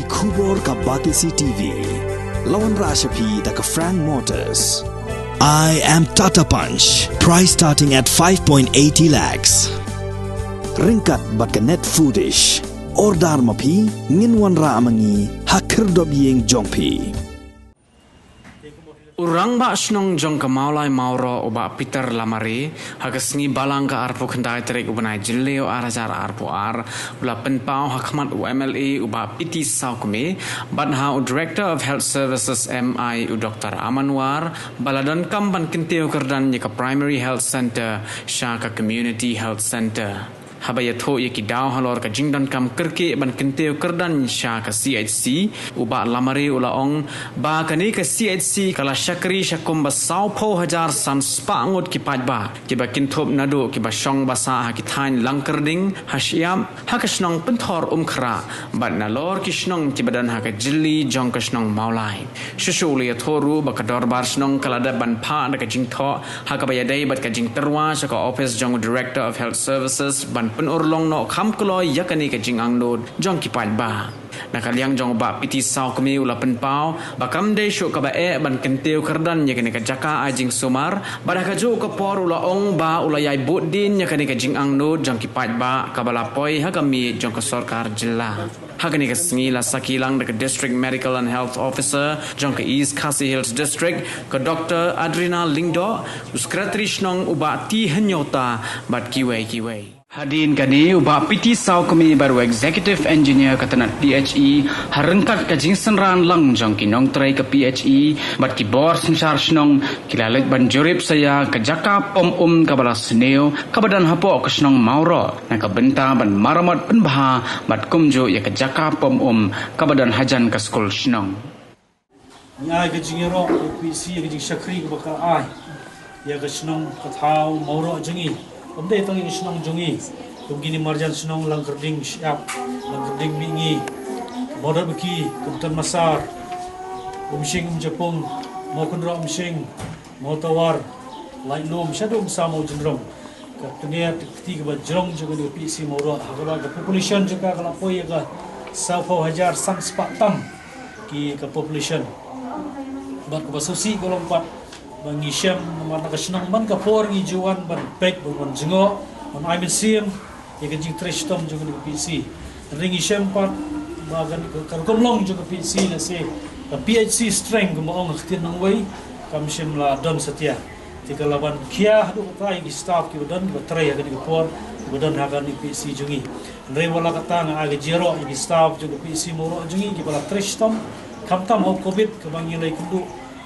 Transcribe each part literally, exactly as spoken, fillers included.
Khubor ka Batesi T V. La wanrah sha phi da ka Frank Motors. I am Tata Punch. Price starting at five point eighty lakhs. Ryngkat bad ka Net Foodish. Order ma phi, ngin wanrah ma ngi ha khyrdop ïing jong phi. U Rangbah Shnong jong ka Mawlai Mawroh u Bah Peter Lamare, ha ka sngi Balang ka arphew khyndai tarik u bnai Jylliew ar hajar arphew ar, u la pynpaw ha khmat u M L A u Bah P T Sawkmie, bad ha u Director of Health Services M I u Doctor Aman War, ba la donkam ban kyntiew kyrdan ïa ka Primary Health Centre sha ka Community Health Centre. Haba ïathuh ïa ki daw halor ka jingdonkam kyrkieh ban kyntiew kyrdan sha ka C H C, u Bah Lamare u la ong ba kane ka C H C ka la shakri sha kumba sawphew hajar san spah ngut ki paidbah, kiba kynthup naduh kiba shong ba sah ha ki thaiñ Langkyrding, ha Shyiap, ha ka shnong Pynthor Umkhrah, bad nalor ki shnong kiba don ha ka jylli jong ka shnong Mawlai. Shuh shuh u la ïathuh ruh ba ka Dorbar Shnong ka la dep ban phah da ka jingthoh ha kaba ïadei bad ka jingtyrwa sha ka ophis jong u Director of Health Services ban pynurlong noh kham kloi ïa kane ka jingangnud jong ki paidbah. Na ka liang jong u Bah P T Sawkmie u la pynpaw ba kam dei shuh kaba eh ban kyntiew kyrdan ïa kane ka jaka ai jingsumar, bad ha kajuh ka por u la ong ba u la ïai bud dien ïa kane ka jingangnud jong ki paidbah kaba la poi ha ka miej jong ka sorkar jylla. Ha kane ka sngi la sakhi lang da ka District Medical and Health Officer jong ka East Khasi Hills District, ka Doctor Adrina Lyngdoh, u Secretary Shnong u Bah T Hynñiewta, bad kiwei kiwei. Hadien kane u Bah P T Sawkmie bad u Executive Engineer ka tnat P H E, ha ryngkat ka jingsynran lang jong ki nongtrei ka P H E bad ki bor synshar shnong, ki la leit ban jurip sa ïa ka jaka pom um kaba la sniew kaba don hapoh ka shnong Mawroh, na ka bynta ban maramot pynbha bad kumjuh ïa ka jaka pom um kaba don hajan ka skul shnong. Ngi ai ka jingïaroh ïa ka P H C ïa ka jingshakri kaba ka ai ïa ka shnong ka thaw Mawroh jong ngi. Kam dei tang ïa ka shnong jong ngi, kum kine marjan shnong Langkyrding Shyiap, Langkyrding Mihngi, Mawdabaki, Kymton Massar, Umshing Umjapung, Mawkynroh Umshing, Mawtawar, Laitlum, shaduh Umsaw Mawjynrong. Ka tnat kti kaba jrong jong ka P H C Mawroh, ha kaba ka population jong ka ka la poi ïa ka sawphew hajar san spah tam ki ka population. Bad kaba sngewsih ka long pat ba ngi shem namar na ka shnong man ka por ngi ju wan ban peit, ban wan jngoh, ban ai mynsiem ïa ka jingtrei shitom jong ka P H C. Hynrei ngi shem pat ba ka, ka rukom long jong ka P H C, lehse ka P H C strength kumba ong ha ka ktien nongwei kam shym la don satia. Te ka la ban khia haduh katta ïa ki staff kiba don, kiba trei ha kane ka por, kiba don ha kane ka P H C jong ngi. Hynrei wat la katta nga ai ka jingïaroh ïa ki staff jong ka P H C Mawroh jong ngi kiba la trei shitom, khamtam ha u Covid kaba ngi la ïakynduh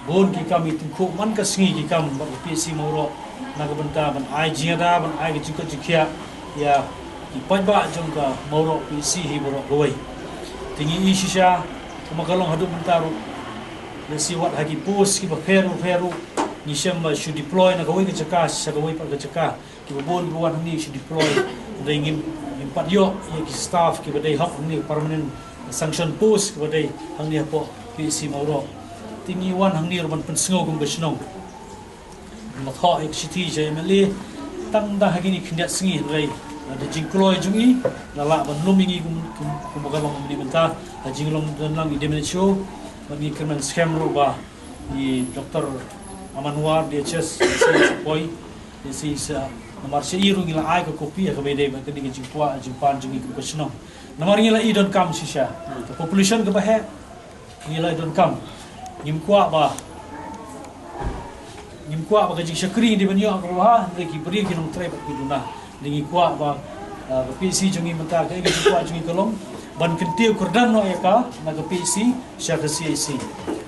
bun ki kam, ngi tyngkhuh man ka sngi ki kam bad ka P H C Mawroh na ka bynta ban ai jingïada, ban ai ka jingkoit jingkhiah ïa ki paidbah jong ka Mawroh P H C hi baroh kawei. Te ngi i shisha kumba ka long haduh mynta ruh, lehse wat ha ki post kiba pher ba pher ruh ngi shem ba shu deploy na kawei ka jaka sha kawei pat ka jaka. Kiba bun kiba wan hangne shu deploy. Hynrei ngim, ngim pat ïoh ïa ki staff kiba dei hok hangne, permanent sanction post kiba dei hangne hapoh P H C Mawroh. Te ngi wan hangne ruh ban pynsngew kum ka shnong. Ngi la thoh ïa ka shithi sha M L A tang da ha kine khyndiat sngi, hynrei da jingkloi jong i la lah ban lum ïa ngi kum, kum, kumba ka long mynta. Da jinglong don lang i dei mynta shuh. Bad ngi kyrmen skhem ruh ba i Doctor Aman War, D H S, sa poi. Namar sha i ruh ngi la ai ka kopi ha kaba ïadei bad kane ka jingkwah jingpan jong ngi kum ka shnong. Namar ngi la i donkam shisha ka population kaba heh. Ngi la i donkam. Ngim kwah ba, ngim kwah ba ka jingshakri ngi dei ban ïoh kaba bha, hynrei ki briew ki nongtrei bad ki duna. Te ngi kwah ba, ah, ka P H C jong ngi mynta, ka jingkwah jong ngi ka long ban kyntiew kyrdan noh ïa ka na ka P H C sha ka C H C.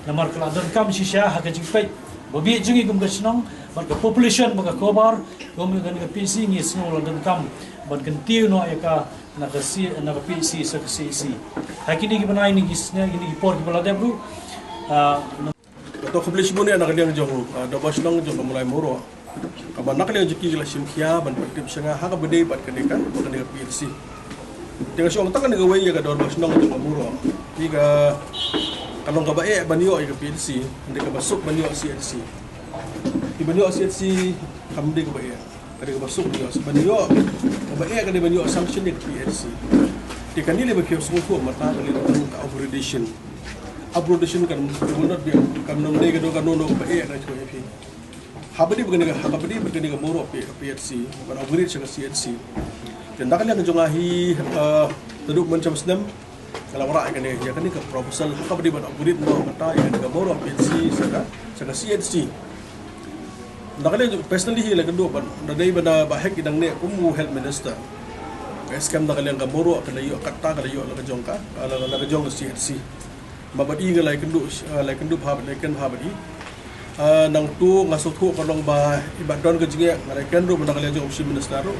Namar ka la donkam shisha ha ka jingpeit babieit jong ngi kum ka shnong bad ka population ba ka cover, kum ka, ka P H C ngi sngew la donkam ban kyntiew noh ïa ka na ka C, na ka P H C sha ka C H C. Ha kine ki bnai ne ki snem, kine ki por kiba la dep ruh, ah, Ka to khublei shibun ïa na ka liang jong, ah, Dorbar Shnong jong ka Mawlai Mawroh. Kaba na ka liang jong ki la shim khia ban pyntip sha nga ha kaba dei bad kane ka, bad kane ka P H C. Te nga shu ong tang kane kawei ïa ka Dorbar Shnong jong ka Mawroh. Te ka, ka long kaba eh ban ïoh ïa ka P H C, hynrei kaba suk ban ïoh C H C. Te ban ïoh C H C kam dei kaba eh. Ka dei kaba suk ban ïoh, ban ïoh kaba eh ka dei ban ïoh sanction ïa ka P H C. Te kane lei ba ki ïoh sngewthuh mynta kane ka long ka upgrade. Upgradation. Upgradation kan, will not be, kan ym dei kano kano kaba eh na ka jong ka P H C. Haba dei ba kane ka, haba dei ba kane ka Mawroh P-, P H C ban upgrade sha ka C H C. Te na ka liang ka jong nga hi, eh, naduh mynta snem ka la wanrah ïa kane, ïa kane ka proposal, haba dei ban upgrade noh mynta ïa kane ka Mawroh P H C sha ka, sha ka C H C. Na ka liang personally hi la ka duh ban, da dei ban da ba heh ki dang ne kum u health minister. Ka scam na ka liang ka Mawroh ka la ïoh kata ka la ïoh la ka jong ka, la, la ka jong ka C H C. Ma ba dei nga la ïakynduh, eh, la ïakynduh bha, la ïakynduh bha ba dei. Eh, nangtu nga sngewthuh ka long ba i ba don ka jingeh, nga la ïakynduh na ka liang jong u Chief Minister ruh.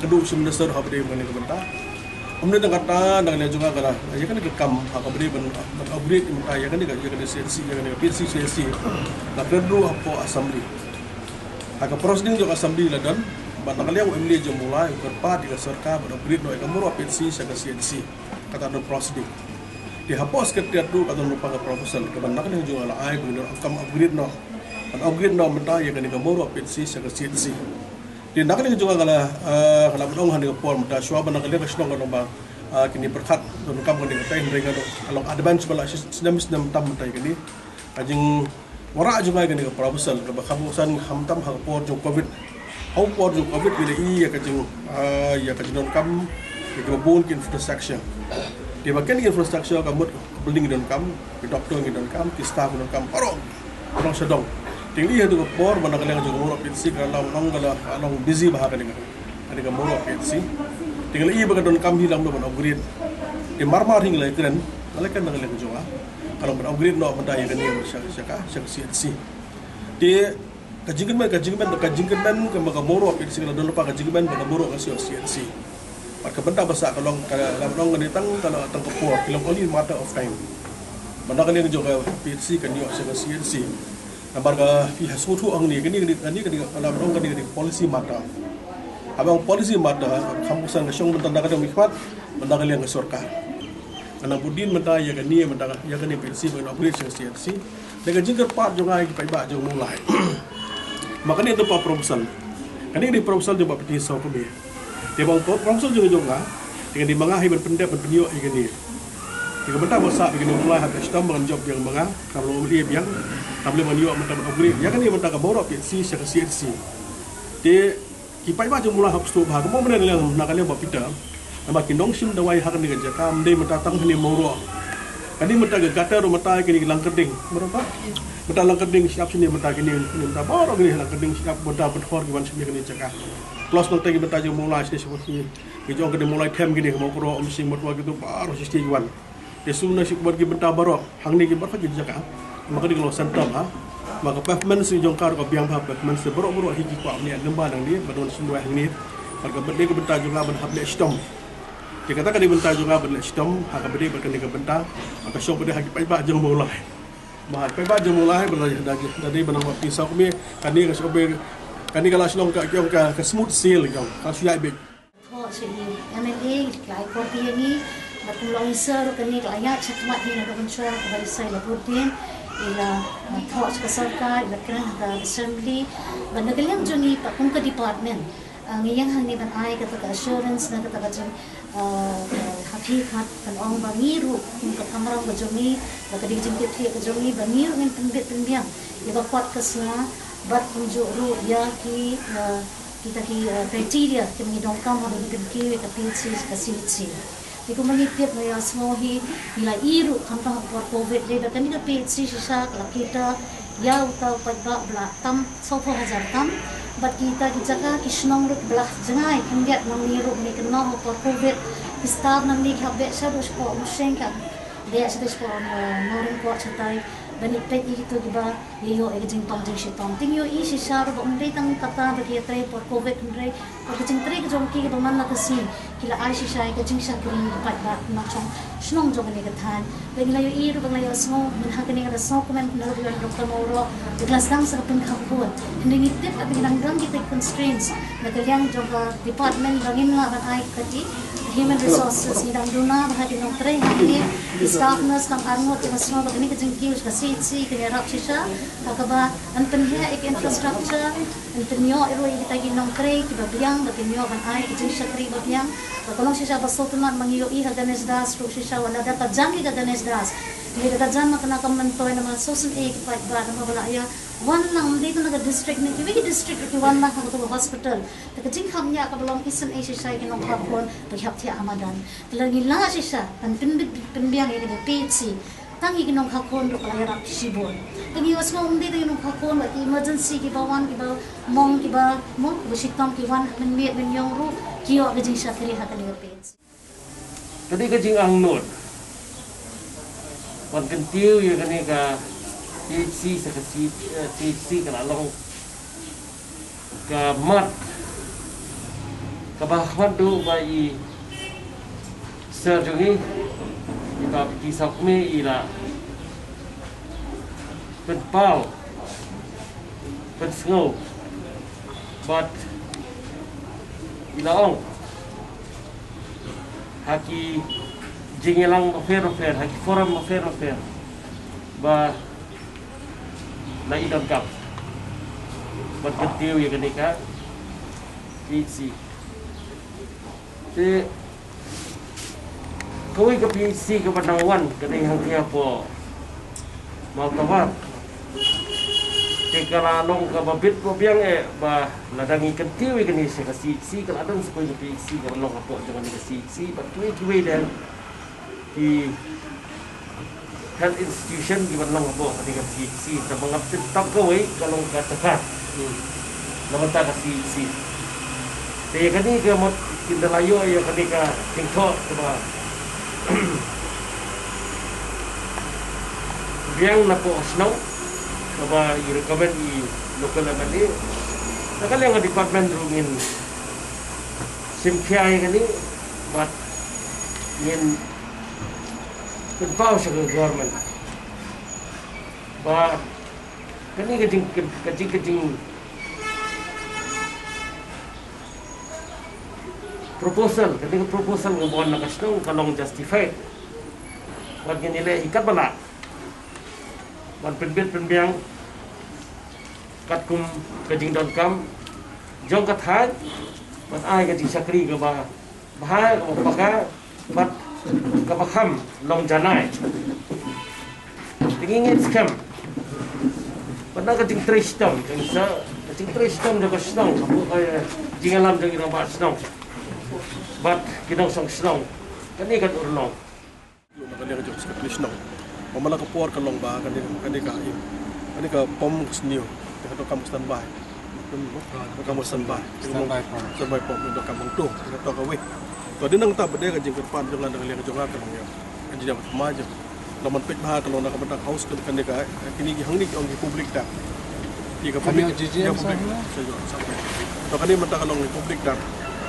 Ka duh u Chief Minister ruh haba dei mynne ka bynta. Kumne tang kata na ka liang jong nga ka la ïa kane ka kam ha kaba dei ban, ban upgrade mynta ïa kane ka, ïa kane C H C, ïa kane ka P H C C H C. La kynduh hapoh Assembly. Ha ka proceeding jong Assembly la don ba na ka liang u M L A jong Mawlai u kyrpad ïa ka sorkar ban upgrade noh ïa ka Mawroh P H C sha ka C H C. Kata don proceeding. Te hapoh Secretariat ruh ka don lypa ka proposal kaba na ka liang jong nga la ai ba ngin ym kam upgrade noh. Ban upgrade noh mynta ïa kane ka Mawroh P H C sha ka C H C. Te na ka liang jong nga ka la, eh, ka la ban ong ha kane ka por mynta shuwa ba na ka liang ka shnong ka long ba, eh, kine pyrkhat donkam kane katai, hynrei ka long, ka long advance ba la shi snem snem tam mynta ïa kane. Ka jingwanrah jong nga ïa kane ka proposal kaba kham kongsan khamtam ha ka por jong Covid. Ha ka por jong Covid ngi la ïohi ïa ka jing, ah, ïa ka jingdonkam ïa kiba bun ki infrastructure. Te ba kane ka infrastructure ka mut building ngi donkam, ki doktor ngi donkam, ki staff ngi donkam, baroh, baroh sha dong. Te ngi la ïohi ha katu ka por ba na ka liang jong ka Mawroh P H C ka la long, ka la long busy bha ha kane ka, kane ka Mawroh P H C. Te ngi la ïohi ba ka donkam hi lem ban upgrade. Te mar mar hi ngi la ïakren, la ïakren na ka liang jong nga. Ka long ban upgrade noh mynta ïa kane sha, sha ka, sha ka C H C. Te ka jingkyrmen, ka jingkyrmen, ka jingkyrmen ka ma ka Mawroh P H C ka la don lypa ka jingkyrmen ba ka Mawroh ka shu C H C. Bad ka bynta ba sah ka long ka, ka long kane tang, ka long tang ka por, ka long only matter of time. Mynta ka liang jong ka P H C kan ïoh sha ka C H C. Namar ka phi ha sngewthuh hangne kane, kane, kane, kane, ka la long kane, kane policy matter. Haba ong policy matter, kham kongsan ka shong mynta na ka dang mihpat, mynta ka liang ka sorkar. Ka nang bud dien mynta ïa kane, mynta ïa kane P H C ba upgrade sha ka C H C. Da ka jingkyrpad jong nga ïa ki paidbah jong Mawlai. Ma kane ka dei proposal. Kane ka dei proposal jong Bah Pynthei Sawkmie. Te ba proposal jong, jong nga. Te ka dei ma nga hi ban pyndep ban pynïoh ïa kane. Te ka bynta ba sah ba kane Mawlai hap da shitom ba ngan jop biang ma nga. Kam long ïa biang. Kam long ban ïoh mynta ban upgrade. Ïa kane mynta ka Mawroh P H C sha ka C H C. Te ki paidbah jong Mawlai hap sngewthuh bha, kumba mynne na ka liang Bah Peter. Namar ki nongshim dawai ha kane ka jaka, ym dei mynta tang hangne Mawroh. Kane mynta ka gutter ruh mynta kine ki Langkyrding. Mawroh ka? Mynta Langkyrding shyiap shane mynta kine, kine mynta baroh kine Langkyrding shyiap mynta Pynthor ki wan shane kane jaka. Plus nangta ki mynta jong Mawlai shane shane ki jong kane Mawlai Them kine Mawkroh, Umsning, Mawtwar kito baroh shane shane ki wan. Te shu na shu bad ki bynta baroh hangne ki baroh ki jaka. Ma kane ka long center ha. Ma ka pavement shu jong ka ruh ka biang bha pavement shu baroh baroh hi ki kwah mynne lyngba nangne ban wan shim dawai hangne. Bad ka bynta ka bynta jong nga ban hap leh shitom. Te kata ka dei bynta jong nga ban leh shitom ha ka bynta bad kane ka bynta. Ma ka shong bynta ha ki paidbah jong Mawlai. Ma ha ki paidbah jong Mawlai ba la da da dei ban nang Bah Pynthei Sawkmie kane ka shong be kane ka la shlong ka ka ka smooth sail ka ka shu ïaid beit. Thoh sha i M L A, ka ai por ïa ngi, bad kum u long i sir ruh kane ka la ïaid sha khmat ngi naduh mynshuwa kaba i sir la bud dien, i la, uh, thoh sha ka sorkar, i la kren ha ka assembly, bad na ka liang jong ngi pat kum ka department, uh, ngi ïeng hangne ban ai kata ka assurance, na kata ka jing, uh, uh, ha khmat kan ong ba ngi ruh kum ka kamram ka jong ngi, ba ka dei jingtip thiah ka jong ngi, ba ngi ruh ngin pynbit pynbiang ïa ka kot ka sla, bad kumjuh ruh ïa ki, uh, kita ki, uh, criteria kiba ngi donkam haba ngi kyntiew ïa ka P H C, ka C H C. Te kumba ngi tip, ngi ïohsngew hi, ngi la i ruh khamtam ha ka por Covid, dei ba kane ka P H C shisha ka la cater ïa uta u paidbah ba la tam sawphew hajar tam. Bad kita ki jaka ki shnong ruh ba la jngai khyndiat nangne ruh, ngi kynnoh ha ka por Covid, ki staff nangne ki hap beh shaduh shapoh Umsning, ka beh shaduh shapoh, uh, Nongrim Court shatai, ban ïa peit ïa kito kiba ïa ïoh ïa ka jingtong jingshitom. Te ngi ïohi shisha ruh ba ym dei tang kata ba ki ïatrei por Covid, hynrei por ka jingtrei ka jong ki kaba man la ka sngi ki la ai shisha ïa ka jingshakri ïa ki paidbah nongshong shnong jong kane ka thaiñ. Ba ngi la ïohi ruh ba ngi la ïohsngew mynha kane ka la sngewkmen na ruh ïa u Doctor Mawroh ba ki la sdang sa ka pynkham bun. Hynrei ngi tip ba ki dang don kita ki constraints na ka liang jong ka department ba ngim lah ban ai kati. Te Human Resources, ngi dang duna ba ha ki nongtrei hangne, ki staff nurse tang arngut, ki ba sngewbha ba kane ka jingkiew ka C H C kan ïarap shisha ha kaba yn pynheh ïa ki infrastructure, yn pynïoh ruh ïa kita ki nongtrei kiba biang ba kin ïoh ban ai ki jingshakri ba biang. Ba ka long shisha ba sngewtynnat ma ngi ïohi ha Ganesh Das ruh shisha, wat lada ka jan ki ka Ganesh Das, ngi da ka jan ma kane ka myntoi namar shisha eh ki paidbah namar ba la ïa wan lang, ym dei tang na ka district, na kiwei ki district ki wan lang ha kato ka hospital. Te ka jingkhapngiah kaba long isynei shisha ïa ki nongkha khun ba ki hap thiah ha madan. Te lada ngi lah shisha ban pynbit pynbiang ïa kane ka P H C tang ïa ki nongkha khun ruh ka la ïarap shibun. Te ngi ïohsngew ym dei tang ïa ki nongkha khun, ba ki emergency kiba wan, kiba mong, kiba mong, kiba shitom ki wan mynmiet mynñiong ruh ki ïoh ka jingshakri ha kane ka P H C. Ka dei ka jingangnud ban kyntiew ïa kane ka P H C sa ka C-, eh, C H C ka la long ka mat kaba khmat duh ba i Sir jong ngi, i Bah P T Sawkmie, i la pynpaw, pynsngew bad i la ong ha ki jingïalang bapher bapher, ha ki forum bapher bapher, ba la i donkam ban kyntiew ïa kane ka P H C. Te kawei ka P H C kaba nang wan ka dei hangtei hapoh Mawtawar. Te ka la long kaba bit ba biang eh ba lada ngi kyntiew ïa kane sa ka C H C, ka la don sa kawei ka P H C kaba long hapoh jong kane ka C H C, bad kiwei kiwei de ki health institution kiban long hapoh kane ka C H C, te ba nga tip tang kawei ka long ka Takar. Hmm. Na bynta ka C H C. Te ïa kane ka mut kin da la ïoh ïa kane ka jingthoh kaba biang napoh shnong kaba i recommend i local M L A. Na ka liang ka department ruh ngin shim khia ïa kane bad ngin pynpaw sha ka government ba kane ka jing, ka jing, ka jing proposal, kane ka proposal kaba wan na ka shnong ka long justified. Bad ngin ïaleh hi katba lah ban pynbit pynbiang katkum ka jingdonkam jong ka thaiñ ban ai ka jingshakri kaba bha, kaba paka bad kaba kham long janai. Te ngi ngeit skhem ba na ka jingtrei shitom, ka jingtrei shitom jong ka shnong, ka jingïalam jong ki rangbah shnong bad ki nongshong shnong, kane kan urlong. Na ka liang jong ka shnong, ba man la ka por ka long ba kane, kane ka, kane ka pom ka sniew te ka donkam ka standby. Ka donkam ka standby. Standby pump. Standby pump, donkam hangto, ka to kawei. To dei nangta ba dei ka jingkyrpad jong nga na ka liang jong nga ka long ïa Engineer Bathymmai jong. Long ban peit bha ka long na ka bynta ka house, kane ka, kine ki hangne ki ong ki public tap. Ki ka public, public tap. To kane mynta ka long ki public tap.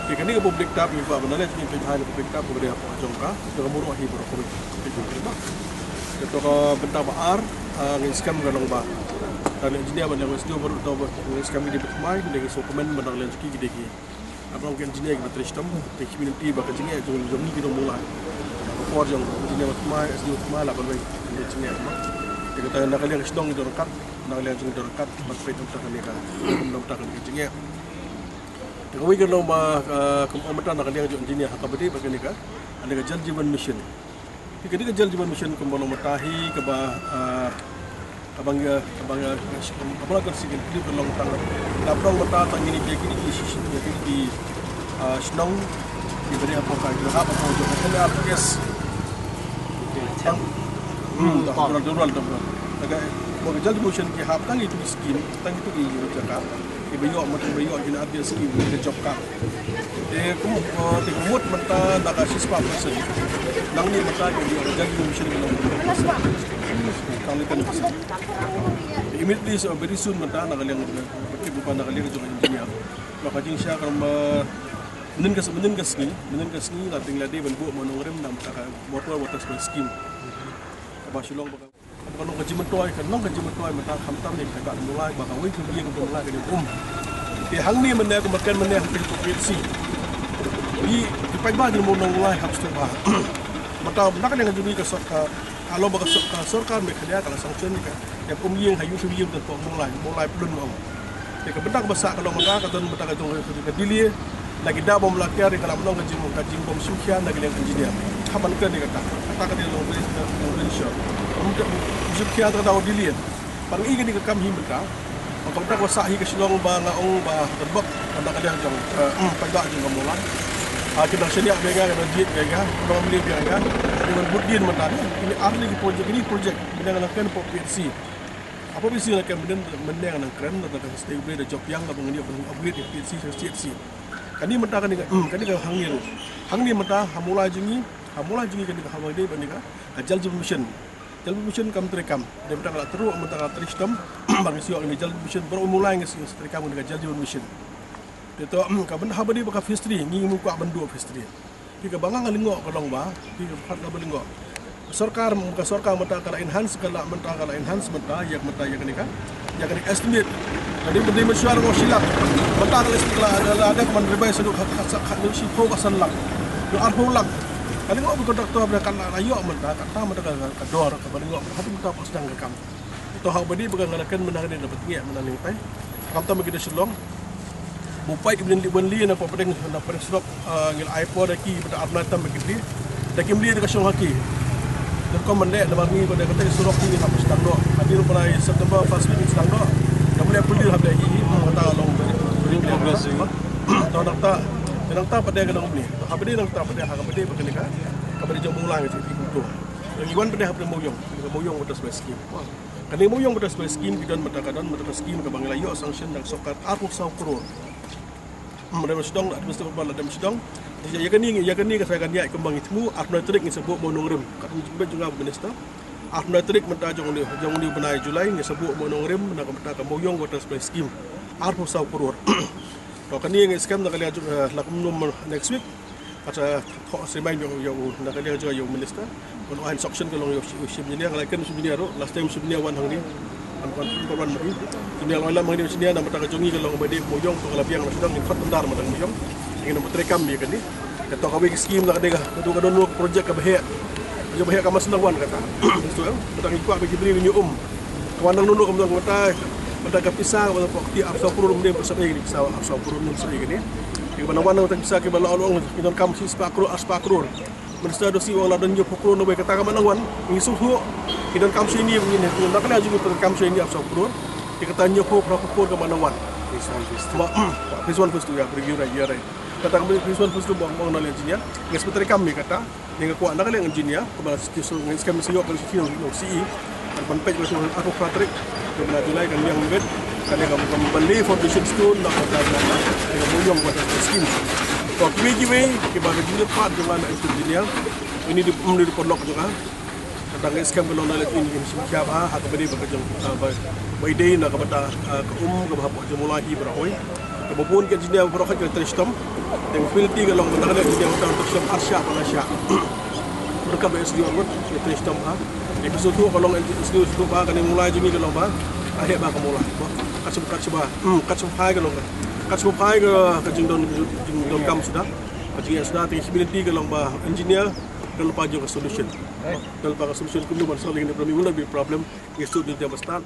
Ki kane ka public tap ngi kwah ban leh, ngi peit bha na public tap ka ba dei hapoh jong ka, jong ka murok hi baroh kawei. Te to ka bynta ba ar, ah, ngin skhem ka long ba ka engineer ban leh, ngi sdang baroh to ba ngin skhem ïa ki Bathymmai, ngi sngewkmen ban leh ki, ki dei ki, ah, ba long ki engineer kiba trei shitom, te ki community ba ka jingeh jong, jong ngi ki dang mula. Ka por jong Engineer Bathymmai, S D O Bathymmai la ban wei ki jingeh ma. Te kata na ka liang ka shnong ngi donkam, na ka liang jong ngi donkam ban peit na ka bynta kane ka, na ka bynta kane ka jingeh. Te kawei ka long ba, ah, kum ong mynta na ka liang jong engineer ha kaba dei bad kane ka, kane ka Jal Jeevan Mission. Te kane ka Jal Jeevan Mission kumba long mynta hi kaba, ah, kaba ngi, kaba ngi, kaba la ka sigi ka long tang. Dap long mynta tang kine ki, kine ki, kine ki, ah, shnong kiba dei hapoh ka, kiba hap hapoh jong ka L R P S. Tang, hmm, tang rural, rural, tang rural. Te ka, ba ka Jal Jeevan Mission ki hap tang ïa ki skim, tang ïa ki jaka. Kiba ïoh, mut kiba ïoh ïa kine ki skim, ïa ka job card. Te kum, eh, te ka mut mynta da ka shispah percent. Nangne mynta ki ïoh ka Jal Jeevan Mission ki long. Tang le ten percent. Immediately, so very soon mynta na ka liang, na ka liang jong engineer. Ba ka jingshah ka, eh, mynnin ka, mynnin ka sngi, mynnin ka sngi la dei, la dei ban buh ma nongrim na mynta ka water, water supply scheme. Kaba shu long ba ka Ka long ka jingmyntoi, ka long ka jingmyntoi mynta khamtam ïa ka Mulai, ba kawei ka ïing ka Mulai ka dei um. Te hangne mynne ka marken mynne ha ka P H C. Ngi, ngi paidbah jong Mawlai hap sngewbha. Mynta na ka liang jong ngi ka sorkar, alo ba ka sorkar, sorkar Meghalaya ka la sanction ïa ka, ïa ka Umïing ha Youth Umïing ka pok Mawlai, Mawlai Pyllun ong. Te ka bynta kaba sah ka long mynta ka don mynta ka jong ka delay na ki daw bym la kiar, ka la mynta ka jing, ka jingbym sngewkhia na ka liang engineer. Hap ban kren ïa kata. Kata ka dei long very, long very sure. Bym sngewkhia kata ka daw delay. Ban i kane ka kam hi mynta. Ba ka bynta kaba sah hi ka shnong ba nga ong ba ka bok, ba na ka liang jong, eh, paidbah jong ka Mawlai. Ah, ki nang shaniah bha nga, ki nang jied bha nga, ki nang mlien bha nga. Ki nang bud dien mynta. Kine ar tylli ki project, kine project. Mynne nga nang kren hapoh P H C. Hapoh P H C nga nang kren mynne, mynne nga nang kren, da ka state bri da jop ïang, da ban ngin ïoh ban upgrade P H C, P H C. Kane mynta kane ka, hmm, kane ka hangne ruh. Hangne mynta ha Mawlai jong ngi, ha Mawlai jong ngi kane ka ha Mawlai dei ba kane ka, ka Jal Jeevan Mission. Jal Jeevan Mission kam treikam. Dei mynta ka la tyrwa, mynta ka la trei shitom, ba ngi shu ïoh kane Jal Jeevan Mission, baroh Mawlai ngi shu treikam kane ka Jal Jeevan Mission. Te to, hmm, ka bynta haba dei ba ka phase three, ngi ngim kwah ban duh phase three. Phi kaba nga nga lyngngoh ka long ba, phi kaba pat nga ba lyngngoh. Sorkar, ka sorkar mynta ka la enhance, ka la mynta ka la enhance mynta, ïa mynta ïa kane ka, ïa kane ka estimate. Ka dei, dei mynshuwa ruh shi lak. Mynta ka la estimate la, la, la dep man revise ruh ka, ka, ka, ka, shiphew ka san lak. Ruh arphew lak. Ka lyngngoh ba contractor ba ka la, la ïoh mynta, kata mynta ka, ka dor, kaba lyngngoh, haba mynta ka sdang ka kam. To haba dei ba nga la kren mynta ka dei na Batngi, mynta Lyngkai. Khamtam ki da Shillong. Ba u paid ki ban leit ban leit na pdeng, na pdeng surok, ah, ngi la ai por da ki ba da ar bnai tam ba ki leit. Da kim leit da ka shong ha ki. Da rukom ban leh namar ngi ba da kata ka surok ngi hap sdang noh. Hadien u bnai September first week ngi sdang noh. Da ban leh puli hap da ki, kata long very, very clear. Progress. To nangta, nangta pat da ka dang bni. To haba dei nangta pat da ha kaba dei ba kane ka, kaba dei jong Mawlai ngi shu ïa kumto. Ngi wan pat da hapdeng Mawiong, Mawiong Water Supply Scheme. Kane Mawiong Water Supply Scheme ki don mynta ka don, mynta ka scheme kaba ngi la ïoh sanction na ka sorkar arphew saw klur. Hmm, da sdang, administrator ba la da sdang. Ïa kane, ïa kane ka sa kan ïaid kumba ngi thmu, arphew tarik ngi sa buh mawnongrim. Katkum jingmut jong nga ba minister. Arphew tarik mynta jong une, jong une u bnai July ngi sa buh mawnongrim na ka bynta ka Mawiong Water Supply Scheme. Arphew saw klur. To kane ngi skhem na ka liang jong, eh, la kumno next week. Kata thoh sa remind ïa u, ïa u, na ka liang jong ïa u minister. Ban ai instruction ka long ïa u chief engineer, nga la kren chief engineer ruh, last time chief engineer wan hangne. Kan, kan, kan wan hangne. Chief engineer la wan hangne, chief engineer namar ka jong ngi ka long ba dei Mawiong, to ka la biang na sdang, ngin khot bynta namar ka Mawiong. Ngin treikam ïa kane. Kato kawei ka scheme la ka dei ka, ka dei ka don project kaba heh. Project ba heh ka mut sdang wan kata. Mynta ngi kwah ba ki briew ïa um. Ka wan nang nunu ka mynta ka mynta, mynta ka pisa ka mynta pok ti arphew saw klur mynta pisa ba ïa kane pisa arphew saw klur mynta pisa ba ïa kane. Ki ba nang wan nang ka pisa ki ba la ong ki donkam shispah klur, arspah klur. Minister Dosi u ong la don hynñiewphew klur na wei kata ka mynta nang wan. Ngi sngewthuh ki donkam shane ngi ngi na ka liang jong ngi donkam shane arphew saw klur. Ki kata hynñiewphew, arphew klur ka mynta nang wan. Phase one, phase two. Ba, phase one, phase two, ïa, review, right, ïa, right. Kata ka phase one, phase two ba ong na liang engineer. Ngi sngewthuh treikam ïa kata. Ngi kwah na ka liang engineer, kaba ngi skhem sa ïoh ka C E. Ban peit ba arphew phra tarik ka bnai July kan liang beit. Ka liang ka ban lay foundation stone na ka bnai July. Ka Mawiong Water Scheme. To kiwei kiwei kiba ka jingïaid pat jong nga na engineer. Ini dei, ini dei paralok jong nga. Kata ngi skhem ka long na leit in kim shim khia bha ha kaba dei ba ka jong, ah, ba, ba dei na ka bynta, ah, ka um kaba hapoh jong Mawlai hi baroh kawei. Kaba bun ka engineer baroh kawei ka trei shitom. Te ka penalty ka long ba na ka engineer ka trei shitom ar shah ba lai shah. Ba ka ba S D O ka trei shitom bha. Te ka sngewthuh ka long S D O sngewthuh ba kane Mawlai jong ngi ka long ba ka heh ba ka Mawlai. Kat shaba, kat shaba, hmm, kat shaba phai ka long ka. Kat shaba phai ka, ka jingdon, jingdonkam suda. Ka jingïaid suda te ka penalty ka long ba engineer don lypa jong ka solution. Don lypa ka solution kumno ban solve ïa kane ka problem, it will not be a problem. Ngi sngewthuh dei ba stad.